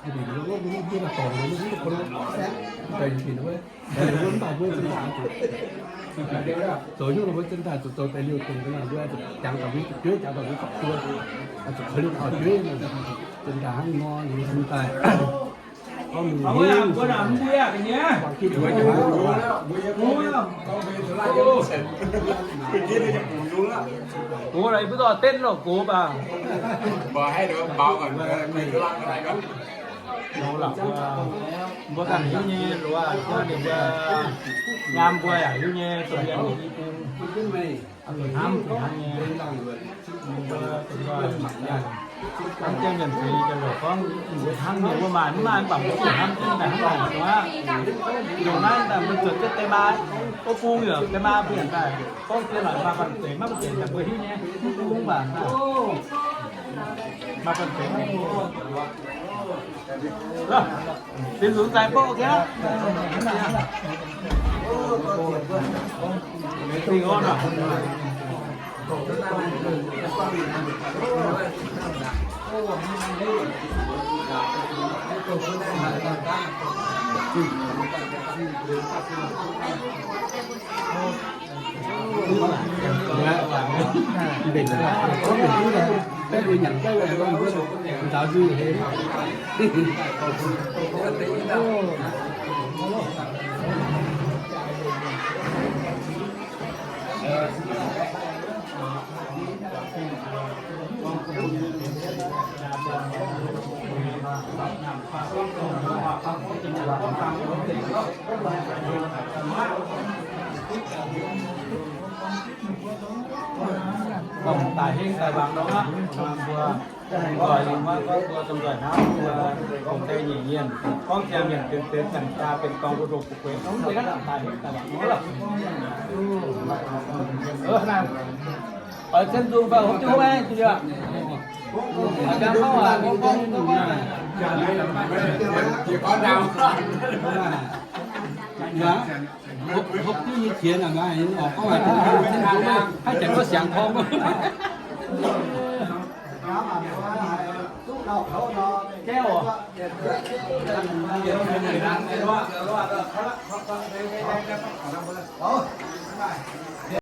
Zoux nyungc mbuo zinh daaih zuqc zoux deix liouh dongh mbuo jangx daaih mbuo zuqc jueiv, jangx daaih mbuo zuqc jueiv, zuqc kouv liuz auv-jueiv nor, zinh daaih hnangv nor liuz zinh daaih gorngv mingh hingv. Gox laaix mbuo dorh tenv lorqc gox baac. Mbuo ganh hiuv nyei, loz ninh mbuo nyaam mbuo yaac hiuv nyei, dongh yie i bung hnamv zuqc hnangv nyei. Mbuo hnamv jienv mienh zuiz jiex lorqc gorngv hnamv mienh wuov maaih mv maaih mv baac mbuo zuqc hnamv jienv daaih hnangv naaic nor aqv. Ndongc naaiv daaih mbuo zuotc jienv deix maa, o bung yaac deix maa mbuo yaac daaih gorngv deix lorqc maaih banh zeic maiv banh zeic daaih mbuo hiuv nyei, mv baac maaih banh zeic. Zinh nzunc zaaix bouh aqv. Dongh daaih hingv daaih wangc nor aqv, mbuo domh nzoih lingh wuov gorngv mbuo domh nzoih hnamv mbuo domh deix nyeic mienh, gorngv ziangh mienh benx benx ziangh jaa benx dorngx mbuo ndoqc fu'jueiv, mv zeiz hnangv daaih hingv daaih wangc nor lorqc. Oix cen nzung fai hopv jienv hopv aeqv, zuqc liuz aqv. Oix jangx gorngv waac, gorngv gorngv gorngv. Hopv, hopv jienv nyei qiex naaic maaih oc, gorngv waac, haaix janx gorngv siangx torngv.